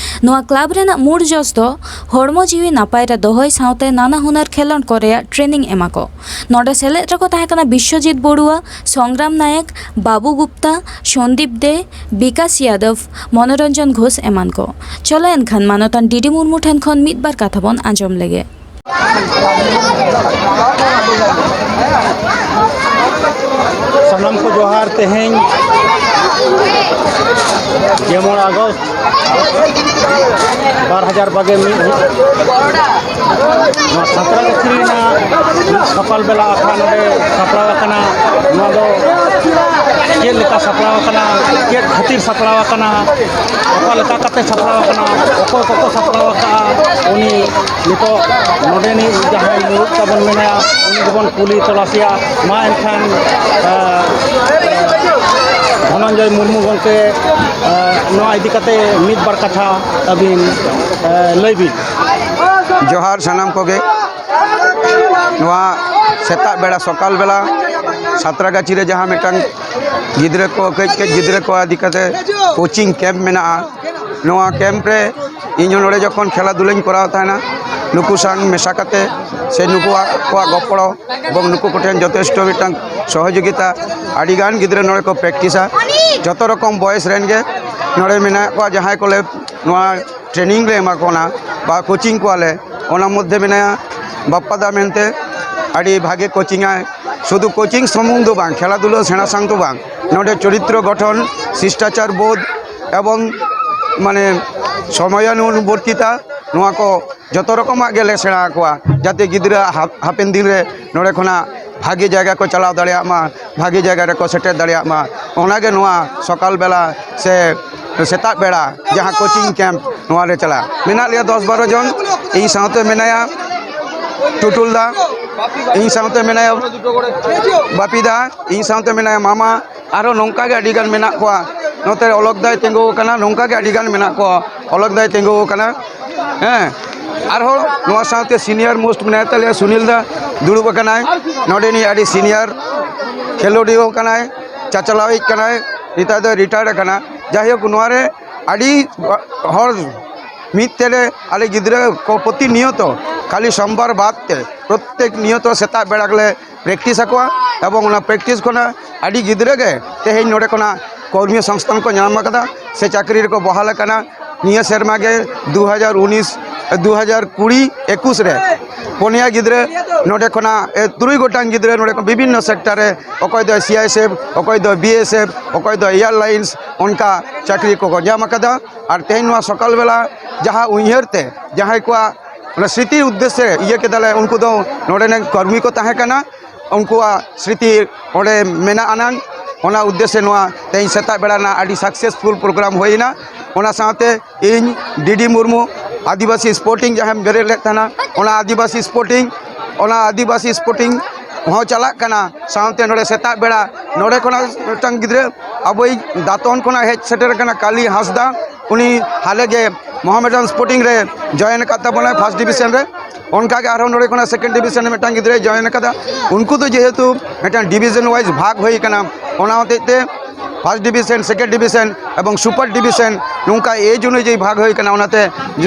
ᱱᱚᱣᱟ ᱠᱞᱟᱵᱽ ᱨᱮᱱᱟᱜ ᱢᱩᱲ ᱡᱚᱥ ᱫᱚ ᱦᱚᱲᱢᱚ ᱡᱤᱣᱤ ᱱᱟᱯᱟᱭ ᱨᱮ ᱫᱚᱦᱚᱭ ᱥᱟᱶᱛᱮ ᱱᱟᱱᱟ ᱦᱩᱱᱟᱹᱨ ᱠᱷᱮᱞᱳᱸᱰ ᱠᱚ ᱨᱮᱭᱟᱜ ᱴᱨᱮᱱᱤᱝ ᱮᱢᱟ ᱠᱚ᱾ ᱱᱚᱰᱮ ᱥᱮᱞᱮᱫ ᱨᱮᱠᱚ ᱛᱟᱦᱮᱸ ᱠᱟᱱᱟ ᱵᱤᱥᱥᱚᱡᱤᱛ ᱵᱚᱲᱩᱣᱟ, ᱥᱚᱝᱜᱨᱟᱢ ᱱᱟᱭᱮᱠ, ᱵᱟᱵᱩ ᱜᱩᱯᱛᱟ, ᱥᱚᱱᱫᱤᱯ ᱫᱮ, ᱵᱤᱠᱟᱥ ᱭᱟᱫᱚᱵ, ᱢᱚᱱᱳᱨᱚᱧᱡᱚᱱ ᱜᱷᱳᱥ ᱮᱢᱟᱱ ᱠᱚ᱾ ᱪᱚᱞᱚ ᱮᱱᱠᱷᱟᱱ ᱢᱟᱱᱚᱛᱟᱱ ᱰᱤ ᱰᱤ ᱢᱩᱨᱢᱩ ᱴᱷᱮᱱ ᱠᱷᱚᱱ ᱢᱤᱫ ᱵᱟᱨ ᱠᱟᱛᱷᱟ ᱵᱚᱱ ᱟᱸᱡᱚᱢ ᱞᱮᱜᱮ᱾ ᱥᱟᱱᱟᱢ ᱠᱚ ᱡᱚᱦᱟᱨ᱾ ᱛᱮᱦᱮᱧ ᱜᱮᱞ ᱢᱚᱬᱮ ᱟᱜᱚᱥᱴ ᱵᱟᱨ ᱦᱟᱡᱟᱨ ᱵᱟᱜᱮ ᱢᱤᱫ ᱱᱚᱣᱟ ᱥᱟᱸᱛᱨᱟᱜᱟᱪᱷᱤ ᱨᱮᱱᱟᱜ ᱢᱤᱫ ᱥᱟᱯᱟᱞ ᱵᱮᱞᱟ ᱟᱠᱷᱲᱟ ᱱᱚᱰᱮ ᱥᱟᱯᱲᱟᱣ ᱟᱠᱟᱱᱟ᱾ ᱱᱚᱣᱟ ᱫᱚ ᱪᱮᱫ ᱞᱮᱠᱟ ᱥᱟᱯᱲᱟᱣ ᱟᱠᱟᱱᱟ, ᱪᱮᱫ ᱠᱷᱟᱹᱛᱤᱨ ᱥᱟᱯᱲᱟᱣ ᱟᱠᱟᱱᱟ, ᱚᱠᱟ ᱞᱮᱠᱟ ᱠᱟᱛᱮ ᱥᱟᱯᱲᱟᱣ ᱟᱠᱟᱱᱟ, ᱚᱠᱚᱭ ᱠᱚᱠᱚ ᱥᱟᱯᱲᱟᱣ ᱟᱠᱟᱫᱼᱟ, ᱩᱱᱤ ᱱᱤᱛᱚᱜ ᱱᱚᱰᱮᱱᱤᱡ ᱡᱟᱦᱟᱸᱭ ᱢᱩᱲᱩᱫ ᱛᱟᱵᱚᱱ ᱢᱮᱱᱟᱭᱟ, ᱩᱱᱤ ᱜᱮᱵᱚᱱ ᱠᱩᱞᱤ ᱛᱚᱞᱟᱥᱮᱭᱟ᱾ ᱢᱟ ᱮᱱᱠᱷᱟᱱ, ᱟᱸ, ᱫᱷᱚᱱᱚᱱᱡᱚᱭ ᱢᱩᱨᱢᱩ ᱜᱚᱢᱠᱮ, ᱟᱸ, ᱱᱚᱣᱟ ᱤᱫᱤ ᱠᱟᱛᱮ ᱢᱤᱫ ᱵᱟᱨ ᱠᱟᱛᱷᱟ ᱟᱹᱵᱤᱱ, ᱟᱸ, ᱞᱟᱹᱭ ᱵᱤᱱ᱾ ᱡᱚᱦᱟᱨ ᱥᱟᱱᱟᱢ ᱠᱚᱜᱮ᱾ ᱱᱚᱣᱟ ᱥᱮᱛᱟᱜ ᱵᱮᱲᱟ, ᱥᱚᱠᱟᱞ ᱵᱮᱲᱟ ᱥᱟᱸᱛᱨᱟᱜᱟᱪᱷᱤ ᱨᱮ ᱡᱟᱦᱟᱸ ᱢᱤᱫᱴᱟᱝ ᱜᱤᱫᱽᱨᱟᱹ ᱠᱚ, ᱠᱟᱹᱡ ᱠᱟᱹᱡ ᱜᱤᱫᱽᱨᱟᱹ ᱠᱚ ᱤᱫᱤ ᱠᱟᱛᱮ ᱠᱳᱪᱤᱝ ᱠᱮᱢᱯ ᱢᱮᱱᱟᱜᱼᱟ᱾ ᱱᱚᱣᱟ ᱠᱮᱢᱯ ᱨᱮ ᱤᱧ ᱦᱚᱸ ᱱᱚᱰᱮ ᱡᱚᱠᱷᱚᱱ ᱠᱷᱮᱞᱟ ᱫᱷᱩᱞᱟᱧ ᱠᱚᱨᱟᱣ ᱛᱟᱦᱮᱱᱟ, ᱱᱩᱠᱩ ᱥᱟᱶ ᱢᱮᱥᱟ ᱠᱟᱛᱮ ᱥᱮ ᱱᱩᱠᱩᱣᱟᱜ, ᱠᱚᱣᱟᱜ ᱜᱚᱯᱚᱲᱚ ᱮᱵᱚᱝ ᱱᱩᱠᱩ ᱠᱚᱴᱷᱮᱱ ᱡᱚᱛᱷᱮᱥᱴᱚ ᱢᱤᱫᱴᱟᱝ ᱥᱚᱦᱚᱡᱳᱜᱤᱛᱟ, ᱟᱹᱰᱤᱜᱟᱱ ᱜᱤᱫᱽᱨᱟᱹ ᱱᱚᱰᱮ ᱠᱚ ᱯᱨᱮᱠᱴᱤᱥᱟ᱾ ᱡᱚᱛᱚ ᱨᱚᱠᱚᱢ ᱵᱚᱭᱮᱥ ᱨᱮᱱ ᱜᱮ ᱱᱚᱰᱮ ᱢᱮᱱᱟᱜ ᱠᱚᱣᱟ, ᱡᱟᱦᱟᱸᱭ ᱠᱚᱞᱮ ᱱᱚᱣᱟ ᱴᱨᱮᱱᱤᱝ ᱞᱮ ᱮᱢᱟ ᱠᱚ ᱠᱟᱱᱟ ᱵᱟ ᱠᱳᱪᱤᱝ ᱠᱚᱣᱟᱞᱮ᱾ ᱚᱱᱟ ᱢᱚᱫᱽᱫᱷᱮ ᱢᱮᱱᱟᱭᱟ ᱵᱟᱯᱯᱟ ᱫᱟ ᱢᱮᱱᱛᱮ, ᱟᱹᱰᱤ ᱵᱷᱟᱜᱮ ᱠᱳᱪᱤᱝ ᱟᱭ᱾ ᱥᱩᱫᱷᱩ ᱠᱳᱪᱤᱝ ᱥᱩᱢᱩᱝ ᱫᱚ ᱵᱟᱝ, ᱠᱷᱮᱞᱟ ᱫᱷᱩᱞᱟᱹ ᱥᱮᱬᱟ ᱥᱟᱶ ᱫᱚ ᱵᱟᱝ, ᱱᱚᱰᱮ ᱪᱚᱨᱤᱛᱨᱚ ᱜᱚᱴᱷᱚᱱ, ᱥᱤᱥᱴᱟᱪᱟᱨ ᱵᱳᱫᱷ ᱮᱵᱚᱝ ᱢᱟᱱᱮ ᱥᱚᱢᱚᱭᱟᱱᱩᱵᱚᱨᱛᱤᱛᱟ, ᱱᱚᱣᱟ ᱠᱚ ᱡᱚᱛᱚ ᱨᱚᱠᱚᱢᱟᱜ ᱜᱮᱞᱮ ᱥᱮᱬᱟ ᱟᱠᱚᱣᱟ, ᱡᱟᱛᱮ ᱜᱤᱫᱽᱨᱟᱹ ᱦᱟ-, ᱦᱟᱯᱮᱱ ᱫᱤᱱ ᱨᱮ ᱱᱚᱰᱮ ᱠᱷᱚᱱᱟᱜ ᱵᱷᱟᱜᱮ ᱡᱟᱭᱜᱟ ᱠᱚ ᱪᱟᱞᱟᱣ ᱫᱟᱲᱮᱭᱟᱜ ᱢᱟ, ᱵᱷᱟᱜᱮ ᱡᱟᱭᱜᱟ ᱨᱮᱠᱚ ᱥᱮᱴᱮᱨ ᱫᱟᱲᱮᱭᱟᱜ ᱢᱟ᱾ ᱚᱱᱟᱜᱮ ᱱᱚᱣᱟ ᱥᱚᱠᱟᱞ ᱵᱮᱞᱟ ᱥᱮ ᱥᱮᱛᱟᱜ ᱵᱮᱲᱟ ᱡᱟᱦᱟᱸ ᱠᱳᱪᱤᱝ ᱠᱮᱢᱯ, ᱱᱚᱣᱟ ᱨᱮ ᱪᱟᱞᱟᱜ ᱢᱮᱱᱟᱜ ᱞᱮᱭᱟ ᱫᱚᱥ ᱵᱟᱨᱚ ᱡᱚᱱ᱾ ᱤᱧ ᱥᱟᱶᱛᱮ ᱢᱮᱱᱟᱭᱟ ᱴᱩᱴᱩᱞ ᱫᱟ, ᱤᱧ ᱥᱟᱶᱛᱮ ᱢᱮᱱᱟᱭᱟ ᱵᱟᱯᱤ ᱫᱟ, ᱤᱧ ᱥᱟᱶᱛᱮ ᱢᱮᱱᱟᱭᱟ ᱢᱟᱢᱟ, ᱟᱨᱦᱚᱸ ᱱᱚᱝᱠᱟ ᱜᱮ ᱟᱹᱰᱤ ᱜᱟᱱ ᱢᱮᱱᱟᱜ ᱠᱚᱣᱟ᱾ ᱱᱚᱛᱮ ᱚᱞᱚᱠ ᱫᱟᱭ ᱛᱤᱸᱜᱩ ᱟᱠᱟᱱᱟ, ᱱᱚᱝᱠᱟ ᱜᱮ ᱟᱹᱰᱤ ᱜᱟᱱ ᱢᱮᱱᱟᱜ ᱠᱚᱣᱟ᱾ ᱚᱞᱚᱠ ᱫᱟᱭ ᱛᱤᱸᱜᱩ ᱟᱠᱟᱱᱟ᱾ ᱦᱮᱸ, ᱟᱨᱦᱚᱸ ᱱᱚᱣᱟ ᱥᱟᱶᱛᱮ ᱥᱤᱱᱤᱭᱟᱨ ᱢᱳᱥᱴ ᱢᱮᱱᱟᱭ ᱛᱟᱞᱮᱭᱟ ᱥᱩᱱᱤᱞ ᱫᱟ, ᱫᱩᱲᱩᱵ ᱟᱠᱟᱱᱟᱭ᱾ ᱱᱚᱰᱮᱱᱤᱡ ᱟᱹᱰᱤ ᱥᱤᱱᱤᱭᱟᱨ ᱠᱷᱮᱞᱳᱰᱤᱭᱟᱹ ᱠᱟᱱᱟᱭ, ᱪᱟᱪᱟᱞᱟᱣᱤᱡ ᱠᱟᱱᱟᱭ, ᱱᱮᱛᱟᱨ ᱫᱚ ᱨᱤᱴᱟᱭᱟᱨ ᱟᱠᱟᱱᱟ᱾ ᱡᱟᱭᱦᱳᱠ, ᱱᱚᱣᱟ ᱨᱮ ᱟᱹᱰᱤ ᱦᱚᱲ ᱢᱤᱫ ᱛᱮᱞᱮ, ᱟᱞᱮ ᱜᱤᱫᱽᱨᱟᱹ ᱠᱚ ᱯᱨᱚᱛᱤᱱᱤᱭᱚᱛᱚ ᱠᱷᱟᱹᱞᱤ ᱥᱳᱢᱵᱟᱨ ᱵᱟᱫ ᱛᱮ ᱯᱨᱚᱛᱛᱮᱠ ᱱᱤᱭᱚᱛᱚ ᱥᱮᱛᱟᱜ ᱵᱮᱲᱟ ᱜᱮᱞᱮ ᱯᱨᱮᱠᱴᱤᱥ ᱟᱠᱚᱣᱟ ᱮᱵᱚᱝ ᱚᱱᱟ ᱯᱨᱮᱠᱴᱤᱥ ᱠᱷᱚᱱᱟᱜ ᱟᱹᱰᱤ ᱜᱤᱫᱽᱨᱟᱹ ᱜᱮ ᱛᱮᱦᱮᱧ ᱱᱚᱰᱮ ᱠᱷᱚᱱᱟᱜ ᱠᱚᱨᱢᱤᱭᱚ ᱥᱚᱝᱥᱛᱷᱟᱱ ᱠᱚ ᱧᱟᱢ ᱟᱠᱟᱫᱟ ᱥᱮ ᱪᱟᱹᱠᱨᱤ ᱨᱮᱠᱚ ᱵᱚᱦᱟᱞ ᱟᱠᱟᱱᱟ᱾ ᱱᱤᱭᱟᱹ ᱥᱮᱨᱢᱟ ᱜᱮ ᱫᱩ ᱦᱟᱡᱟᱨ ᱩᱱᱤᱥ, ᱫᱩ ᱦᱟᱡᱟᱨ ᱠᱩᱲᱤ ᱮᱠᱩᱥ ᱨᱮ ᱯᱩᱱᱭᱟ ᱜᱤᱫᱽᱨᱟᱹ ᱱᱚᱰᱮ ᱠᱷᱚᱱᱟᱜ, ᱮ, ᱛᱩᱨᱩᱭ ᱜᱚᱴᱟᱝ ᱜᱤᱫᱽᱨᱟᱹ ᱱᱚᱰᱮ ᱠᱷᱚᱱ ᱵᱤᱵᱷᱤᱱᱱᱚ ᱥᱮᱠᱴᱟᱨ ᱨᱮ, ᱚᱠᱚᱭ ᱫᱚ ᱥᱤ ᱟᱭ ᱮᱥ ᱮᱯᱷ, ᱚᱠᱚᱭ ᱫᱚ ᱵᱤ ᱮᱥ ᱮᱯᱷ, ᱚᱠᱚᱭ ᱫᱚ ᱮᱭᱟᱨ ᱞᱟᱭᱤᱱᱥ, ᱚᱱᱠᱟ ᱪᱟᱹᱠᱨᱤ ᱠᱚᱠᱚ ᱧᱟᱢ ᱟᱠᱟᱫᱟ᱾ ᱟᱨ ᱛᱮᱦᱮᱧ ᱱᱚᱣᱟ ᱥᱚᱠᱟᱞ ᱵᱮᱞᱟ ᱡᱟᱦᱟᱸ ᱩᱭᱦᱟᱹᱨ ᱛᱮ ᱡᱟᱦᱟᱸᱭ ᱠᱚᱣᱟᱜ ᱚᱱᱟ ᱥᱨᱤᱛᱤ ᱩᱫᱽᱫᱮᱥᱥᱚ ᱤᱭᱟᱹ ᱠᱮᱫᱟᱞᱮ, ᱩᱱᱠᱩ ᱫᱚ ᱱᱚᱰᱮᱱ ᱠᱚᱨᱢᱤ ᱠᱚ ᱛᱟᱦᱮᱸ ᱠᱟᱱᱟ᱾ ᱩᱱᱠᱩᱣᱟᱜ ᱥᱨᱤᱛᱤ ᱚᱸᱰᱮ ᱢᱮᱱᱟᱜ ᱟᱱᱟᱝ, ᱚᱱᱟ ᱩᱫᱽᱫᱮᱥᱥᱚ ᱱᱚᱣᱟ ᱛᱮᱦᱮᱧ ᱥᱮᱛᱟᱜ ᱵᱮᱲᱟ ᱨᱮᱱᱟᱜ ᱟᱹᱰᱤ ᱥᱟᱠᱥᱮᱥᱯᱷᱩᱞ ᱯᱨᱳᱜᱨᱟᱢ ᱦᱩᱭᱮᱱᱟ᱾ ᱚᱱᱟ ᱥᱟᱶᱛᱮ ᱤᱧ ᱰᱤ ᱰᱤ ᱢᱩᱨᱢᱩ ᱟᱹᱫᱤᱵᱟᱹᱥᱤ ᱥᱯᱳᱨᱴᱤᱝ ᱡᱟᱦᱟᱸᱢ ᱵᱮᱨᱮᱫ ᱞᱮᱫ ᱛᱟᱦᱮᱱᱟ, ᱚᱱᱟ ᱟᱹᱫᱤᱵᱟᱹᱥᱤ ᱥᱯᱳᱨᱴᱤᱝ, ᱚᱱᱟ ᱟᱹᱫᱤᱵᱟᱹᱥᱤ ᱥᱯᱳᱨᱴᱤᱝ ᱦᱚᱸ ᱪᱟᱞᱟᱜ ᱠᱟᱱᱟ᱾ ᱥᱟᱶᱛᱮ ᱱᱚᱰᱮ ᱥᱮᱛᱟᱜ ᱵᱮᱲᱟ ᱱᱚᱰᱮ ᱠᱷᱚᱱᱟᱜ ᱢᱤᱫᱴᱟᱝ ᱜᱤᱫᱽᱨᱟᱹ ᱟᱵᱚᱭᱤᱡ ᱫᱟᱛᱚᱱ ᱠᱷᱚᱱᱟᱜ ᱦᱮᱡ ᱥᱮᱴᱮᱨ ᱟᱠᱟᱱᱟ ᱠᱟᱞᱤ ᱦᱟᱸᱥᱫᱟ, ᱩᱱᱤ ᱦᱟᱞᱮ ᱜᱮ ᱢᱚᱦᱟᱢᱮᱰᱟᱱ ᱥᱯᱳᱨᱴᱤᱝ ᱨᱮ ᱡᱚᱭᱮᱱ ᱟᱠᱟᱫ ᱛᱟᱵᱚᱱᱟᱭ ᱯᱷᱟᱥᱴ ᱰᱤᱵᱤᱥᱚᱱ ᱨᱮ᱾ ᱚᱱᱠᱟ ᱜᱮ ᱟᱨᱦᱚᱸ ᱱᱚᱰᱮ ᱠᱷᱚᱱᱟᱜ ᱥᱮᱠᱮᱱᱰ ᱰᱤᱵᱤᱥᱚᱱ ᱨᱮ ᱢᱤᱫᱴᱟᱝ ᱜᱤᱫᱽᱨᱟᱹᱭ ᱡᱚᱭᱮᱱ ᱟᱠᱟᱫᱟ᱾ ᱩᱱᱠᱩ ᱫᱚ ᱡᱮᱦᱮᱛᱩ ᱢᱤᱫᱴᱟᱝ ᱰᱤᱵᱤᱥᱚᱱ ᱣᱟᱭᱤᱡ ᱵᱷᱟᱜᱽ ᱦᱩᱭ ᱟᱠᱟᱱᱟ, ᱚᱱᱟ ᱦᱚᱛᱮᱡ ᱛᱮ ᱯᱷᱟᱥᱴ ᱰᱤᱵᱤᱥᱚᱱ, ᱥᱮᱠᱮᱱᱰ ᱰᱤᱵᱤᱥᱚᱱ ᱮᱵᱚᱝ ᱥᱩᱯᱟᱨ ᱰᱤᱵᱤᱥᱚᱱ ᱱᱚᱝᱠᱟ ᱮᱡᱽ ᱚᱱᱩᱡᱟᱭᱤ ᱵᱷᱟᱜᱽ ᱦᱩᱭ ᱟᱠᱟᱱᱟ᱾ ᱚᱱᱟᱛᱮ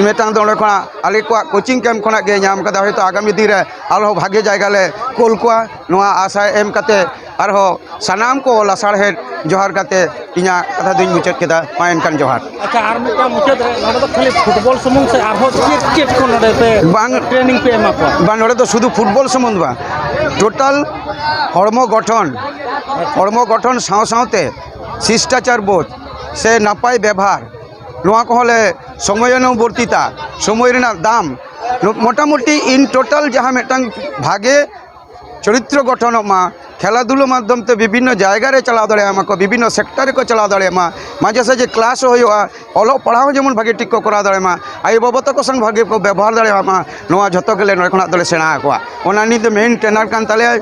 ᱢᱤᱫᱴᱟᱝ ᱫᱚ ᱚᱸᱰᱮ ᱠᱷᱚᱱᱟᱜ ᱟᱞᱮ ᱠᱚᱣᱟᱜ ᱠᱳᱪᱤᱝ ᱠᱮᱢᱯ ᱠᱷᱚᱱᱟᱜ ᱜᱮ ᱧᱟᱢ ᱟᱠᱟᱫᱟ᱾ ᱦᱚᱭᱛᱳ ᱟᱜᱟᱢᱤ ᱫᱤᱱ ᱨᱮ ᱟᱨᱦᱚᱸ ᱵᱷᱟᱜᱮ ᱡᱟᱭᱜᱟ ᱞᱮ ᱠᱳᱞ ᱠᱚᱣᱟ, ᱱᱚᱣᱟ ᱟᱥᱟ ᱮᱢ ᱠᱟᱛᱮ ᱟᱨᱦᱚᱸ ᱥᱟᱱᱟᱢ ᱠᱚ ᱞᱟᱥᱟᱲᱦᱮᱫ ᱡᱚᱦᱟᱨ ᱠᱟᱛᱮ ᱤᱧᱟᱹᱜ ᱠᱟᱛᱷᱟ ᱫᱚᱧ ᱢᱩᱪᱟᱹᱫ ᱠᱮᱫᱟ᱾ ᱢᱟ ᱮᱱᱠᱷᱟᱱ ᱡᱚᱦᱟᱨ᱾ ᱟᱪᱪᱷᱟ, ᱟᱨ ᱢᱤᱫᱴᱟᱝ ᱢᱩᱪᱟᱹᱫ ᱨᱮ, ᱱᱚᱰᱮ ᱫᱚ ᱠᱷᱟᱹᱞᱤ ᱯᱷᱩᱴᱵᱚᱞ ᱥᱩᱢᱩᱝ ᱥᱮ ᱟᱨᱦᱚᱸ ᱪᱮᱫ ᱪᱮᱫ ᱠᱚ ᱱᱚᱰᱮ ᱯᱮ ᱵᱟᱝ, ᱴᱨᱮᱱᱤᱝ ᱯᱮ ᱮᱢᱟ ᱠᱚᱣᱟ? ᱵᱟᱝ, ᱱᱚᱰᱮ ᱫᱚ ᱥᱩᱫᱷᱩ ᱯᱷᱩᱴᱵᱚᱞ ᱥᱩᱢᱩᱝ ᱫᱚ ᱵᱟᱝ, ᱴᱳᱴᱟᱞ ᱦᱚᱲᱢᱚ ᱜᱚᱴᱷᱚᱱ, ᱦᱚᱲᱢᱚ ᱜᱚᱴᱷᱚᱱ ᱥᱟᱶ ᱥᱟᱶᱛᱮ ᱥᱤᱥᱴᱟᱪᱟᱨ ᱵᱳᱫᱷ ᱥᱮ ᱱᱟᱯᱟᱭ ᱵᱮᱵᱷᱟᱨ, ᱱᱚᱣᱟ ᱠᱚᱦᱚᱸ ᱞᱮ ᱥᱚᱢᱚᱭᱟᱱᱩᱵᱚᱨᱛᱤᱛᱟ, ᱥᱚᱢᱚᱭ ᱨᱮᱱᱟᱜ ᱫᱟᱢ, ᱢᱚᱴᱟᱢᱩᱴᱤ in total ᱡᱟᱦᱟᱸ ᱢᱤᱫᱴᱟᱝ ᱵᱷᱟᱜᱮ ᱪᱚᱨᱤᱛᱨᱚ ᱜᱚᱴᱷᱚᱱᱚᱜ ᱢᱟ, ᱠᱷᱮᱞᱟ ᱫᱷᱩᱞᱟ ᱢᱟᱫᱽᱫᱷᱚᱢ ᱛᱮ ᱵᱤᱵᱷᱤᱱᱱᱚ ᱡᱟᱭᱜᱟ ᱨᱮ ᱪᱟᱞᱟᱣ ᱫᱟᱲᱮᱭᱟᱜ ᱢᱟᱠᱚ, ᱵᱤᱵᱷᱤᱱᱱᱚ ᱥᱮᱠᱴᱟᱨ ᱨᱮᱠᱚ ᱪᱟᱞᱟᱣ ᱫᱟᱲᱮᱭᱟᱜ ᱢᱟ, ᱢᱟᱡᱷᱮ ᱥᱟᱡᱷᱮ ᱠᱞᱟᱥ ᱦᱚᱸ ᱦᱩᱭᱩᱜᱼᱟ, ᱚᱞᱚᱜ ᱯᱟᱲᱦᱟᱣ ᱦᱚᱸ ᱡᱮᱢᱚᱱ ᱵᱷᱟᱜᱮ ᱴᱷᱤᱠ ᱠᱚ ᱠᱚᱨᱟᱣ ᱫᱟᱲᱮᱭᱟᱜ ᱢᱟ, ᱟᱭᱳᱼᱵᱟᱵᱟ ᱛᱟᱠᱚ ᱥᱟᱶ ᱵᱷᱟᱜᱮ ᱠᱚ ᱵᱮᱵᱚᱦᱟᱨ ᱫᱟᱲᱮᱭᱟᱜ ᱢᱟ, ᱱᱚᱣᱟ ᱡᱷᱚᱛᱚ ᱜᱮᱞᱮ ᱱᱚᱰᱮ ᱠᱷᱚᱱᱟᱜ ᱫᱚᱞᱮ ᱥᱮᱬᱟ ᱟᱠᱚᱣᱟ᱾ ᱚᱱᱟ ᱱᱤᱛ ᱫᱚ ᱢᱮᱱ ᱴᱨᱮᱱᱟᱨ ᱠᱟᱱ ᱛᱟᱞᱮᱭᱟᱭ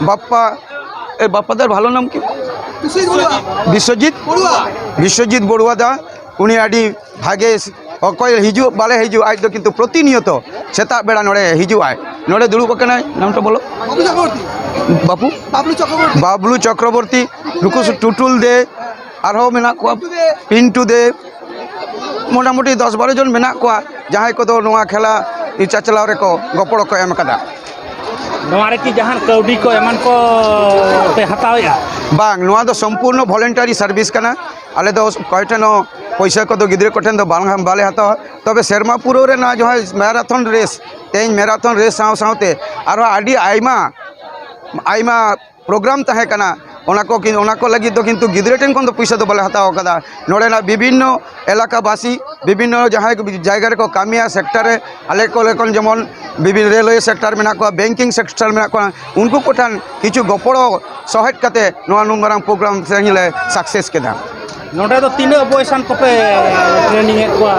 ᱵᱟᱯᱯᱟ, ᱮ, ᱵᱟᱯᱯᱟ ᱫᱟᱨ ᱵᱷᱟᱞᱚ ᱱᱟᱢ ᱠᱤ? ᱵᱤᱥᱣᱚᱡᱤᱛ ᱵᱚᱲᱩᱣᱟ᱾ ᱵᱤᱥᱣᱚᱡᱤᱛ ᱵᱚᱲᱩᱣᱟ ᱫᱟ, ᱩᱱᱤ ᱟᱹᱰᱤ ᱵᱷᱟᱜᱮ, ᱚᱠᱚᱭ ᱦᱤᱡᱩᱜ ᱵᱟᱞᱮ ᱦᱤᱡᱩᱜ, ᱟᱡ ᱫᱚ ᱠᱤᱱᱛᱩ ᱯᱨᱚᱛᱤᱱᱤᱭᱚᱛᱚ ᱥᱮᱛᱟᱜ ᱵᱮᱲᱟ ᱱᱚᱰᱮ ᱦᱤᱡᱩᱜ ᱟᱭ, ᱱᱚᱰᱮ ᱫᱩᱲᱩᱵ ᱟᱠᱟᱱᱟᱭ, ᱱᱟᱢᱴᱟ ᱵᱚᱞᱚ᱾ ᱵᱟᱹᱵᱞᱩ ᱪᱚᱠᱨᱚᱵᱚᱨᱛᱤ᱾ ᱵᱟᱹᱵᱩ? ᱵᱟᱵᱞᱩ ᱪᱚᱠᱨᱚᱵᱚᱨᱛᱤ᱾ ᱵᱟᱵᱞᱩ ᱪᱚᱠᱨᱚᱵᱚᱨᱛᱤ, ᱱᱩᱠᱩ ᱥᱩ-, ᱴᱩᱴᱩᱞ ᱫᱮ, ᱟᱨᱦᱚᱸ ᱢᱮᱱᱟᱜ ᱠᱚᱣᱟ, ᱯᱤᱱᱴᱩ ᱫᱮ, ᱢᱚᱴᱟᱢᱩᱴᱤ ᱫᱚᱥ ᱵᱟᱨᱚ ᱡᱚᱱ ᱢᱮᱱᱟᱜ ᱠᱚᱣᱟ, ᱡᱟᱦᱟᱸᱭ ᱠᱚᱫᱚ ᱱᱚᱣᱟ ᱠᱷᱮᱞᱟ ᱪᱟᱪᱞᱟᱣ ᱨᱮᱠᱚ ᱜᱚᱯᱚᱲᱚ ᱠᱚ ᱮᱢ ᱟᱠᱟᱫᱟ᱾ ᱱᱚᱣᱟ ᱨᱮ ᱠᱤ ᱡᱟᱦᱟᱱ ᱠᱟᱹᱣᱰᱤ ᱠᱚ ᱮᱢᱟᱱ ᱠᱚ ᱯᱮ ᱦᱟᱛᱟᱣᱮᱫᱼᱟ? ᱵᱟᱝ, ᱱᱚᱣᱟ ᱫᱚ ᱥᱚᱢᱯᱩᱨᱱᱚ voluntary service ᱠᱟᱱᱟ᱾ ᱟᱞᱮ ᱫᱚ ᱚᱠᱚᱭ ᱴᱷᱮᱱ ᱦᱚᱸ ᱯᱚᱭᱥᱟ ᱠᱚᱫᱚ ᱜᱤᱫᱽᱨᱟᱹ ᱠᱚᱴᱷᱮᱱ ᱫᱚ ᱵᱟᱝ, ᱵᱟᱞᱮ ᱦᱟᱛᱟᱣᱟ᱾ ᱛᱚᱵᱮ ᱥᱮᱨᱢᱟ ᱯᱩᱨᱟᱹᱣ ᱨᱮ ᱱᱚᱣᱟ ᱡᱟᱦᱟᱸ ᱢᱮᱨᱟᱛᱷᱚᱱ ᱨᱮᱥ, ᱛᱮᱦᱮᱧ ᱢᱮᱨᱟᱛᱷᱚᱱ ᱨᱮᱥ ᱥᱟᱶ ᱥᱟᱶᱛᱮ ᱟᱨᱦᱚᱸ ᱟᱹᱰᱤ ᱟᱭᱢᱟ, ᱟᱭᱢᱟ ᱯᱨᱳᱜᱨᱟᱢ ᱛᱟᱦᱮᱸ ᱠᱟᱱᱟ, ᱚᱱᱟ ᱠᱚ ᱠᱤ-, ᱚᱱᱟ ᱠᱚ ᱞᱟᱹᱜᱤᱫ ᱫᱚ ᱠᱤᱱᱛᱩ ᱜᱤᱫᱽᱨᱟᱹ ᱴᱷᱮᱱ ᱠᱷᱚᱱ ᱫᱚ ᱯᱚᱭᱥᱟ ᱫᱚ ᱵᱟᱞᱮ ᱦᱟᱛᱟᱣ ᱟᱠᱟᱫᱟ᱾ ᱱᱚᱰᱮᱱᱟᱜ ᱵᱤᱵᱷᱤᱱᱱᱚ ᱮᱞᱟᱠᱟ ᱵᱟᱥᱤ, ᱵᱤᱵᱷᱤᱱᱱᱚ ᱡᱟᱦᱟᱸᱭ ᱠᱚ ᱡᱟᱭᱜᱟ ᱨᱮᱠᱚ ᱠᱟᱹᱢᱤᱭᱟ ᱥᱮᱠᱴᱟᱨ ᱨᱮ, ᱟᱞᱮ ᱠᱚ ᱞᱮᱠᱟᱱ ᱡᱮᱢᱚᱱ ᱵᱤᱵᱷᱤᱱᱱᱚ ᱨᱮᱞᱣᱮ ᱥᱮᱠᱴᱟᱨ ᱢᱮᱱᱟᱜ ᱠᱚᱣᱟ, ᱵᱮᱝᱠᱤᱝ ᱥᱮᱠᱴᱟᱨ ᱢᱮᱱᱟᱜ ᱠᱚᱣᱟ, ᱩᱱᱠᱩ ᱠᱚᱴᱷᱮᱱ ᱠᱤᱪᱷᱩ ᱜᱚᱯᱚᱲᱚ ᱥᱚᱦᱮᱫ ᱠᱟᱛᱮ ᱱᱚᱣᱟ ᱱᱩᱱ ᱢᱟᱨᱟᱝ ᱯᱨᱳᱜᱨᱟᱢ ᱛᱮᱦᱮᱧ ᱞᱮ ᱥᱟᱠᱥᱮᱥ ᱠᱮᱫᱟ᱾ ᱱᱚᱰᱮ ᱫᱚ ᱛᱤᱱᱟᱹᱜ ᱵᱚᱭᱮᱥᱟᱱ ᱠᱚᱯᱮ ᱴᱨᱮᱱᱤᱝ ᱮᱫ ᱠᱚᱣᱟ?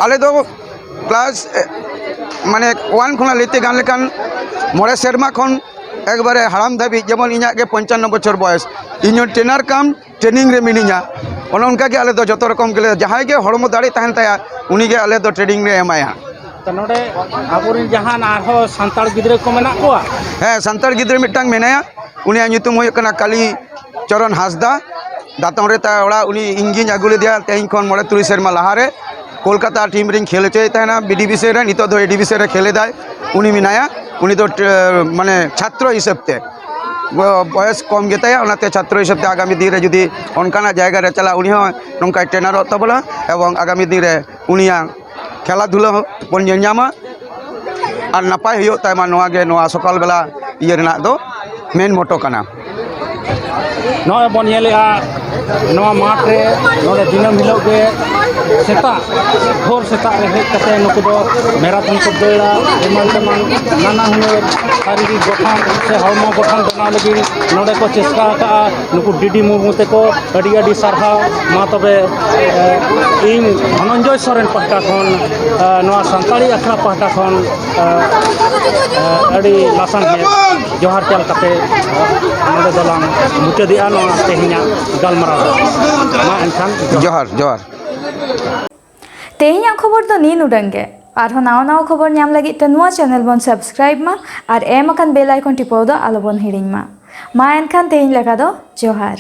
ᱟᱞᱮ ᱫᱚ ᱠᱞᱟᱥ, ᱮ, ᱢᱟᱱᱮ ᱳᱣᱟᱱ ᱠᱷᱚᱱᱟᱜ ᱞᱟᱹᱭᱛᱮ ᱜᱟᱱ ᱞᱮᱠᱷᱟᱱ ᱢᱚᱬᱮ ᱥᱮᱨᱢᱟ ᱠᱷᱚᱱ ᱮᱠᱵᱟᱨᱮ ᱦᱟᱲᱟᱢ ᱫᱷᱟᱹᱵᱤᱡ, ᱡᱮᱢᱚᱱ ᱤᱧᱟᱹᱜ ᱜᱮ ᱯᱚᱧᱪᱟᱱᱱᱚ ᱵᱚᱪᱷᱚᱨ ᱵᱚᱭᱮᱥ, ᱤᱧ ᱦᱚᱸ ᱴᱨᱮᱱᱟᱨ ᱠᱟᱢ ᱴᱨᱮᱱᱤᱝ ᱨᱮ ᱢᱤᱱᱟᱹᱧᱟ᱾ ᱚᱱᱮ ᱚᱱᱠᱟ ᱜᱮ ᱟᱞᱮ ᱫᱚ ᱡᱚᱛᱚ ᱨᱚᱠᱚᱢ ᱜᱮᱞᱮ, ᱡᱟᱦᱟᱸᱭ ᱜᱮ ᱦᱚᱲᱢᱚ ᱫᱟᱲᱮ ᱛᱟᱦᱮᱱ ᱛᱟᱭᱟ, ᱩᱱᱤ ᱜᱮ ᱟᱞᱮ ᱫᱚ training ᱞᱮ ᱮᱢᱟᱭᱟ᱾ ᱛᱚ, ᱱᱚᱰᱮ ᱟᱵᱚᱨᱮᱱ ᱡᱟᱦᱟᱱ ᱟᱨᱦᱚᱸ ᱥᱟᱱᱛᱟᱲ ᱜᱤᱫᱽᱨᱟᱹ ᱠᱚ ᱢᱮᱱᱟᱜ ᱠᱚᱣᱟ? ᱦᱮᱸ, ᱥᱟᱱᱛᱟᱲ ᱜᱤᱫᱽᱨᱟᱹ ᱢᱤᱫᱴᱟᱝ ᱢᱮᱱᱟᱭᱟ, ᱩᱱᱤᱭᱟᱜ ᱧᱩᱛᱩᱢ ᱦᱩᱭᱩᱜ ᱠᱟᱱᱟ ᱠᱟᱞᱤ ᱪᱚᱨᱚᱱ ᱦᱟᱸᱥᱫᱟ᱾ ᱫᱟᱛᱚᱱ ᱨᱮ ᱛᱟᱭ ᱚᱲᱟᱜ, ᱩᱱᱤ ᱤᱧ ᱜᱤᱧ ᱟᱹᱜᱩ ᱞᱮᱫᱮᱭᱟ ᱛᱮᱦᱮᱧ ᱠᱷᱚᱱ ᱢᱚᱬᱮ ᱛᱩᱨᱩᱭ ᱥᱮᱨᱢᱟ ᱞᱟᱦᱟᱨᱮ᱾ ᱠᱳᱞᱠᱟᱛᱟ ᱴᱤᱢ ᱨᱤᱧ ᱠᱷᱮᱞ ᱦᱚᱪᱚᱭᱮ ᱛᱟᱦᱮᱱᱟ ᱵᱤ ᱰᱤ ᱵᱤ ᱥᱤ ᱨᱮ, ᱱᱤᱛᱚᱜ ᱫᱚ ᱮ ᱰᱤ ᱵᱤ ᱥᱤ ᱨᱮ ᱠᱷᱮᱞ ᱮᱫᱟᱭ᱾ ᱩᱱᱤ ᱢᱮᱱᱟᱭᱟ, ᱩᱱᱤ ᱫᱚ ᱴ-, ᱢᱟᱱᱮ ᱪᱷᱟᱛᱨᱚ ᱦᱤᱥᱟᱹᱵ ᱛᱮ, ᱵᱚ-, ᱵᱚᱭᱮᱥ ᱠᱚᱢ ᱜᱮᱛᱟᱭᱟ, ᱚᱱᱟᱛᱮ ᱪᱷᱟᱛᱨᱚ ᱦᱤᱥᱟᱹᱵ ᱛᱮ ᱟᱜᱟᱢᱤ ᱫᱤᱱ ᱨᱮ ᱡᱩᱫᱤ ᱚᱱᱠᱟᱱᱟᱜ ᱡᱟᱭᱜᱟ ᱨᱮ ᱪᱟᱞᱟᱜ, ᱩᱱᱤ ᱦᱚᱸ ᱱᱚᱝᱠᱟᱭ ᱴᱨᱮᱱᱟᱨᱚᱜ ᱛᱟᱵᱚᱱᱟ ᱮᱵᱚᱝ ᱟᱜᱟᱢᱤ ᱫᱤᱱ ᱨᱮ ᱩᱱᱤᱭᱟᱜ ᱠᱷᱮᱞᱟ ᱫᱷᱩᱞᱟ ᱦᱚᱸ ᱵᱚᱱ ᱧᱮᱞ ᱧᱟᱢᱟ ᱟᱨ ᱱᱟᱯᱟᱭ ᱦᱩᱭᱩᱜ ᱛᱟᱭᱢᱟ᱾ ᱱᱚᱣᱟ ᱜᱮ ᱱᱚᱣᱟ ᱥᱚᱠᱟᱞ ᱵᱮᱞᱟ ᱤᱭᱟᱹ ᱨᱮᱱᱟᱜ ᱫᱚ ᱢᱮᱱ ᱢᱚᱴᱚ ᱠᱟᱱᱟ᱾ ᱱᱚᱜᱼᱚᱭ ᱵᱚᱱ ᱧᱮᱞᱮᱜᱼᱟ, ᱱᱚᱣᱟ ᱢᱟᱴᱷ ᱨᱮ ᱱᱚᱰᱮ ᱫᱤᱱᱟᱹᱢ ᱦᱤᱞᱳᱜ ᱜᱮ ᱥᱮᱛᱟᱜ, ᱵᱷᱳᱨ ᱥᱮᱛᱟᱜ ᱨᱮ ᱦᱮᱡ ᱠᱟᱛᱮ ᱱᱩᱠᱩ ᱫᱚ ᱢᱮᱨᱟᱛᱷᱚᱱ ᱠᱚ ᱫᱟᱹᱲᱟ, ᱮᱢᱟᱱ ᱛᱮᱢᱟᱱ ᱱᱟᱱᱟ ᱦᱩᱱᱟᱹᱨ ᱥᱟᱨᱤᱨᱤᱠ ᱜᱚᱴᱷᱚᱱ ᱥᱮ ᱦᱚᱲᱢᱚ ᱜᱚᱴᱷᱚᱱ ᱵᱮᱱᱟᱣ ᱞᱟᱹᱜᱤᱫ ᱱᱚᱰᱮ ᱠᱚ ᱪᱮᱥᱴᱟ ᱟᱠᱟᱫᱼᱟ᱾ ᱱᱩᱠᱩ ᱰᱤ ᱰᱤ ᱢᱩᱨᱢᱩ ᱛᱮᱠᱚ ᱟᱹᱰᱤ ᱟᱹᱰᱤ ᱥᱟᱨᱦᱟᱣ᱾ ᱢᱟ ᱛᱚᱵᱮ, ᱮ, ᱤᱧ ᱫᱷᱚᱱᱚᱱᱡᱚᱭ ᱥᱚᱨᱮᱱ ᱯᱟᱦᱴᱟ ᱠᱷᱚᱱ, ᱮ, ᱱᱚᱣᱟ ᱥᱟᱱᱛᱟᱲᱤ ᱟᱠᱷᱲᱟ ᱯᱟᱦᱴᱟ ᱠᱷᱚᱱ, ᱮ, ᱮ, ᱟᱹᱰᱤ ᱞᱟᱥᱟᱱ ᱦᱮ ᱡᱚᱦᱟᱨ ᱪᱟᱞ ᱠᱟᱛᱮ, ᱮ, ᱱᱚᱰᱮ ᱫᱚᱞᱟᱝ ᱢᱩᱪᱟᱹᱫᱮᱜᱼᱟ ᱱᱚᱣᱟ ᱛᱮᱦᱮᱧᱟᱜ ᱜᱟᱞᱢᱟᱨᱟᱣ ᱫᱚ᱾ ᱢᱟ ᱮᱱᱠᱷᱟᱱ ᱡᱚᱦᱟᱨ᱾ ᱡᱚᱦᱟᱨ, ᱡᱚᱦᱟᱨ᱾ ᱛᱮᱦᱮᱧᱟᱜ ᱠᱷᱚᱵᱚᱨ ᱫᱚ ᱱᱤᱱ ᱩᱰᱟᱹᱝ ᱜᱮ᱾ ᱟᱨᱦᱚᱸ ᱱᱟᱣᱟ ᱱᱟᱣᱟ ᱠᱷᱚᱵᱚᱨ ᱧᱟᱢ ᱞᱟᱹᱜᱤᱫ ᱛᱮ ᱱᱚᱣᱟ channel ᱵᱚᱱ subscribe ᱢᱟ ᱟᱨ ᱮᱢ ᱟᱠᱟᱱ bell icon ᱴᱤᱯᱟᱹᱣ ᱫᱚ ᱟᱞᱚ ᱵᱚᱱ ᱦᱤᱲᱤᱧ ᱢᱟ᱾ ᱢᱟ ᱮᱱᱠᱷᱟᱱ ᱛᱮᱦᱮᱧ ᱞᱮᱠᱟ ᱫᱚ ᱡᱚᱦᱟᱨ᱾